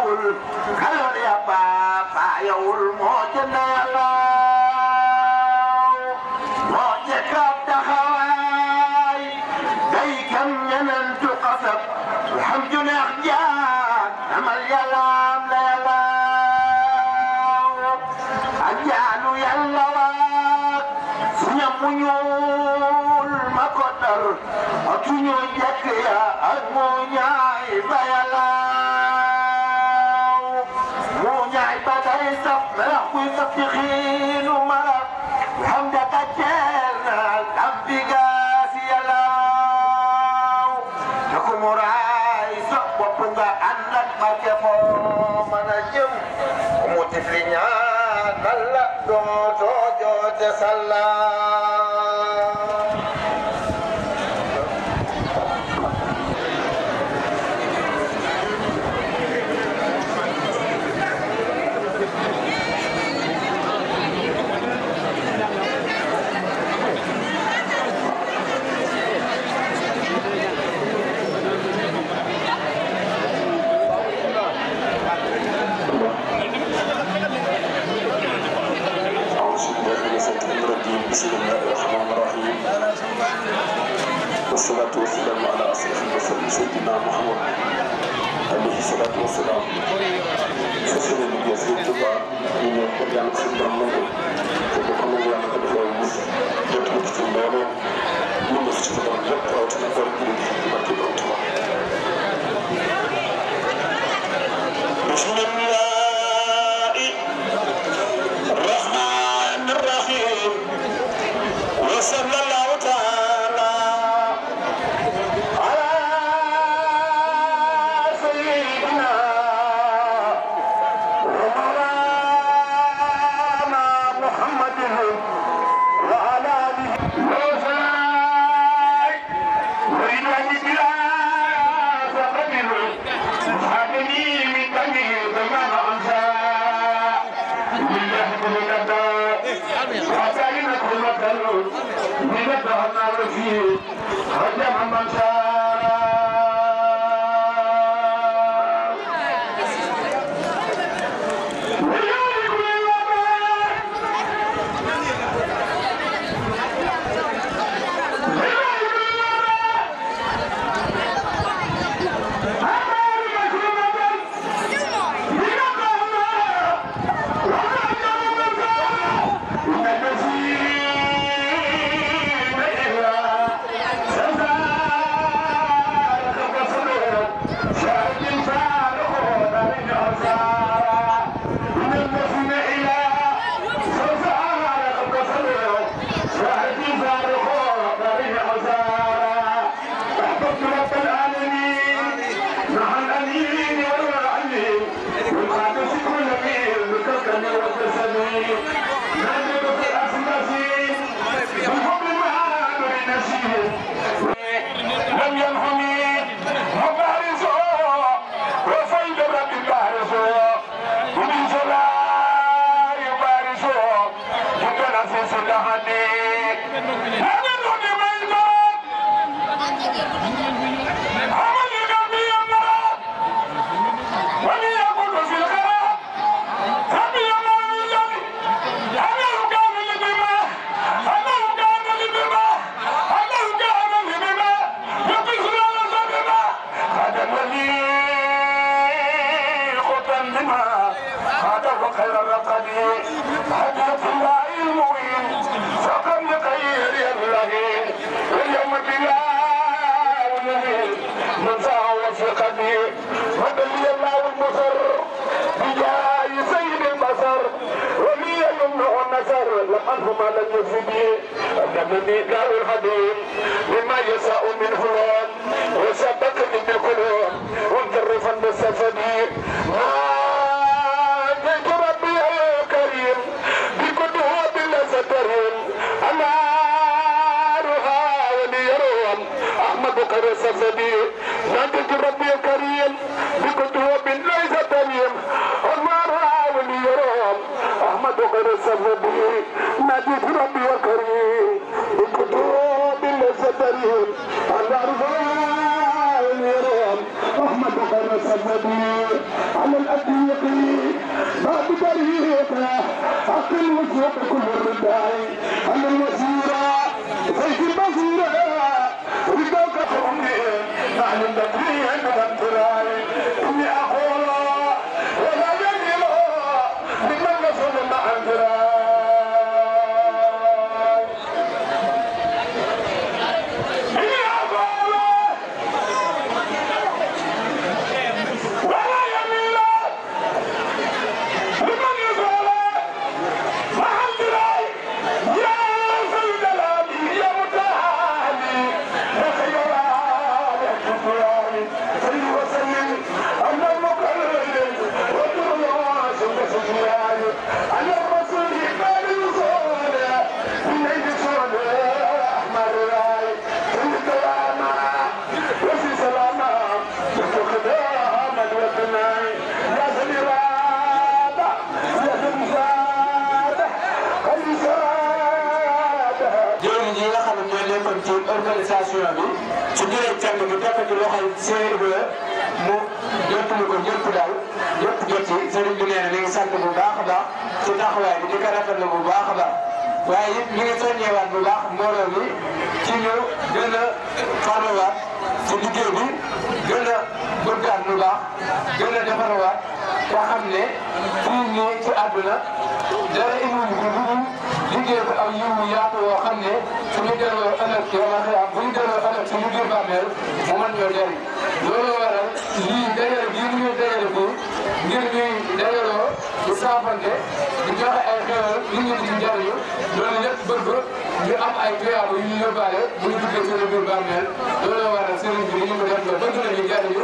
yawul kalor ya papa yawul mo jënd yàlla moo jëkkab taxawaay day kam ñenentu xasab alhamdulilah jaat amal yàllaam la yàlla ak jaalu yàlla waat su ñam mu ñuul ma ko dar ak su ñu jekk ya ak moo ñaay ba yàlla moo ñaay ba day saf melax kuy saf ci xiinu marab alhamdaka teel na am bigaas yàlla te ku mu raay sa bopp nga ànd ak barke foo mën a jëm ku mu tifli ñaan alla dootoo joote salla بسم الله الرحمن الرحيم والصلاة والسلام على أشرف المرسلين سيدنا محمد عليه الصلاة والسلام فسير النبي صلى الله عليه وسلم يقول لنا سيدنا محمد فبكم الله قد فاز يطلب الله من نفسه الله أو تنبر به ما تبغى بسم الله الرحمن الرحيم وصلى الله تعالى على سيدنا ومولانا محمد وعلى آله وصحبه بلا سقط مصحبني من بني زمان أنسى بالله من وسائل كل مكان من الدهر فيه خدم من شاء لم ينهني مبارز وفيد رب بارز ومن لا يبارز جدا عزيز لهني هذا الهدي ميمان عمل قلبي يمرض ولي يقول في الخراب ربي يمان الذي أنه كان لبما أنه كان لبما أنه كان لبما يقصنا لزبما هذا الذي خطا لما هذا خير الرقد هدية الله المبين فقد لخير اللهين واليوم بلا ولهين من سعى وفقني ودلي الله المصر بجاه سيد البصر ولي يمنع النصر لقد ما لم يفدي أدمني دار الحديد مما يساء من فلان وسبقني بالقلوب وانجرفا بالسفدي ناديت ربي الكريم بكتب لسترهم أنارها وليرون أحمد قر السفدي ناديت ربي الكريم بكتب ليس تريم أنارها وليرون أحمد قر السفدي ناديت ربي الكريم بكتب ليس تريم أنارها وليرون أحمد قر السفدي على الأديق ما بطريق حق المسلم كل الرداعي على الوسيرة زيت البصيرة رداك أمي نحن النبي من التراي إني أقول ولا يجب ممن نصل مع التراي organisation bi su jëlee càng bi teg ci loxoy séeréer bi mu jottali ko ñëpp daal ñëpp jot ci sëriñ bi nee na mi ngi sant bu baax a baax ci taxawaay bi di ko rafetlu bu baax a baax waaye it mi ngi soññeewaat bu baax mbooloo mi ci ñu gën a farluwaat ci liggéey bi gën a bëggaat lu baax gën a defarwaat te xam ne fii nii ci àdduna dara indiwuñu ko lu dul liggéey bi aw yiw yaatu yoo xam ne suñu delloo ëllëg yow bu ñu delloo ëllëg suñu biir bàmmeel mu mën ñoo jëriñ loolu waral lii dajale bii ñu dajale fii ngir ñuy dajaloo di saafante di joxe ay xéwal nit ñi di jëriñu loolu lépp bëgg ñu am ay tuyaabu yu ñu yóbbaale bu ñu duggee suñu biir bàmmeel loolu waral sëriñ bi ñu ko def ba bëgg nañu jëriñu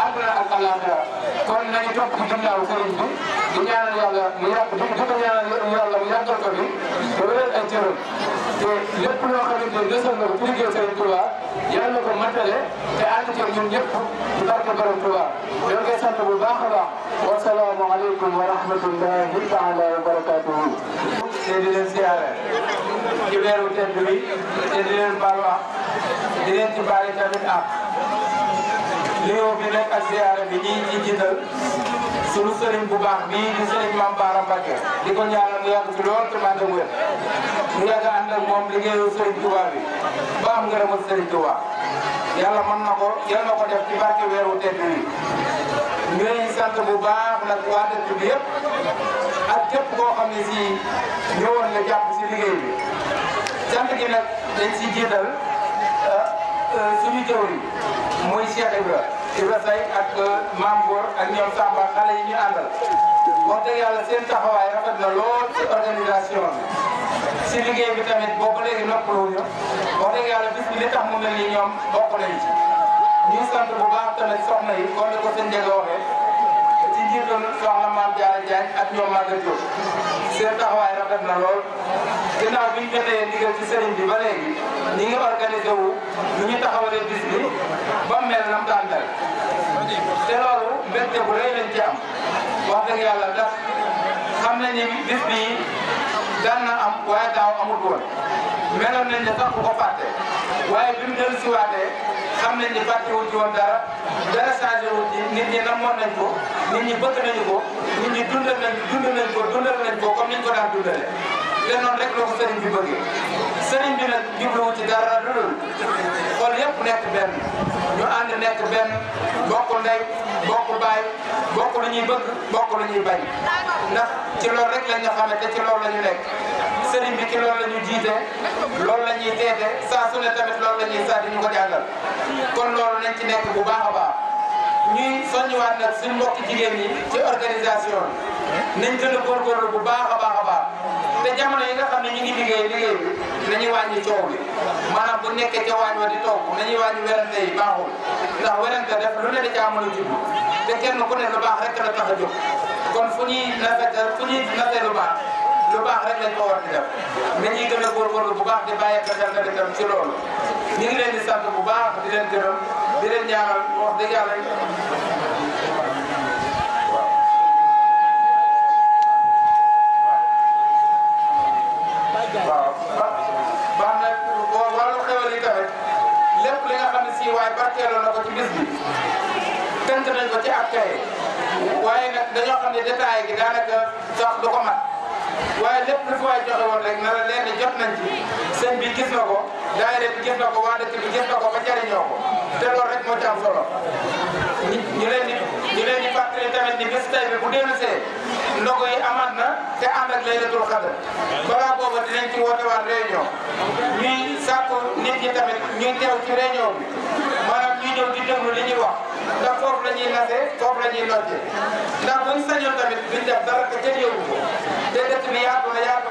àdduna ak àllaaxira kon nañu topp ci ginnaaw sëriñ bi di ñaanal yàlla mu yàgg di ko ñaanal yàlla mu yàggal ko fi te wéral ay cëram te lépp loo xamante ne desal na ko pour liggéey Sëriñ Touba yàlla na ko matale te ànd ci ñun ñëpp ci barke Borom Touba ñoo ngi sant bu baax a baax wasalaamu aleykum wa rahmatullahi taala wa barakatuhu te di leen siyaare ci weeru tedd bi te di leen baalu ak di leen ci baale tamit ak léew bi nekk ak ziyaara bi ñi ci jiital sunu sëriñ bu baax bii di sëriñ Mame Bara Mbacké di ko ñaanal mu yàgg fi lool te mànd ak wér mu yàgg ànd ak moom liggéeyu sëriñ Touba bi ba am ngërëmal sëriñ Touba yàlla mën na ko yàlla na ko def ci barke weeru tedd wi ñuy sant bu baax nag waa dëkk bi yëpp ak képp koo xam ne si ñëwoon nga jàpp si liggéey bi sant gi nag dañ si jiital suñu jëwriñ muy Cheikh Ibra Say ak Mame Gor ak ñoom Samba xale yi ñu àndal wax dëgg yàlla seen taxawaay rafet na lool ci organisation bi si liggéey bi tamit boobu léegi noppaluwuñu wax dëgg yàlla bis bi li tax mu mel ni ñoom bokk nañu ci ñu sant bu baax tamit soxna yi comme ni ko sëñ Ndiaga waxee ci njiital soxna Mame Diarra Diagne ak ñoom Maguette Diop seen taxawaay rafet na lool ginnaaw bi ñu jotee ndigal ci sëriñ bi ba léegi ñi ngi organisé wu ñu ñu taxawalee bis bi ba mel nam daan dal te loolu mbégte bu rëy lañ ci am wax dëgg yàlla ndax xam nañ ni bis bi daan na am waaye daaw amul woon meloon nañ ne sax bu ko fàtte waaye bi mu dellu si waatee xam nañ ni fàtte wu ci woon dara changé wu ci nit ñi namoon nañ ko nit ñi bëgg nañu ko nit ñi dundal nañ ko comme niñ ko daan dundalee te noonu rek la ko sëriñ bi bëggee sëriñ bi nag jubluwu ci dara lu dul xol yëpp nekk benn ñu ànd nekk benn bokk ndey bokk baay bokk lu ñuy bëgg bokk lu ñuy bañ ndax ci loolu rek lañ ñu xamee te ci loolu la ñu nekk sëriñ bi ci loolu la ñu jiite loolu la ñuy teete saa su ne tamit loolu la ñuy saa di ñu ko jàngal kon loolu nañ ci nekk bu baax a baax ñuy soññiwaat nag suñu mbokki jigéen ñi ci organisation nañ gën a góorgóorlu bu baax a baax a baax te jamono yi nga xam ne ñu ngi liggéey bi nañuy wàññi coow bi maanaam bu nekkee ca waañ wa di toog nañuy wàññi werante yi baaxul ndax werante def lu ne da caa mën a jublu te kenn ku ne lu baax rek la tax a jóg kon fu ñuy natee lu baax rek lañ ko war di def nañuy gën a góorgóorlu bu baax di bàyyi xel nga dem ci loolu ñu ngi leen di sant bu baax di leen gërëm di leen ñaanal wax dëgg yàlla waaw baax na wàllu xewal yi tamit lépp li nga xam ne si waaye barkeeloo na ko ci bis bi tënk nañ ko ci ab kay waaye nag dañoo xam ne détail gi daanaka sax du ko mat waaye lépp lu fi waay joxe woon rek na la leen ni jot nañ ci sëñ bi gis na ko daayira bi gis na ko waa dëkk bi gis na ko ba jariñoo ko te loolu rek moo ci am solo ñu leen di fàttali tamit ni bis tay bi bu dellusee ndogo yi amaat na te ànd ak laylatul xadr balaa booba dinañ ci woote waat réunion ñuy sàkku nit ñi tamit ñuy teew ci réunion bi maanaam ñuy ñëw di déglu li ñuy wax ndax foofu la ñuy nasee foofu la ñuy nocce ndax buñ sañoon tamit duñ def dara te kenn yóbbu ko te dëkk bi yaatu na yaatu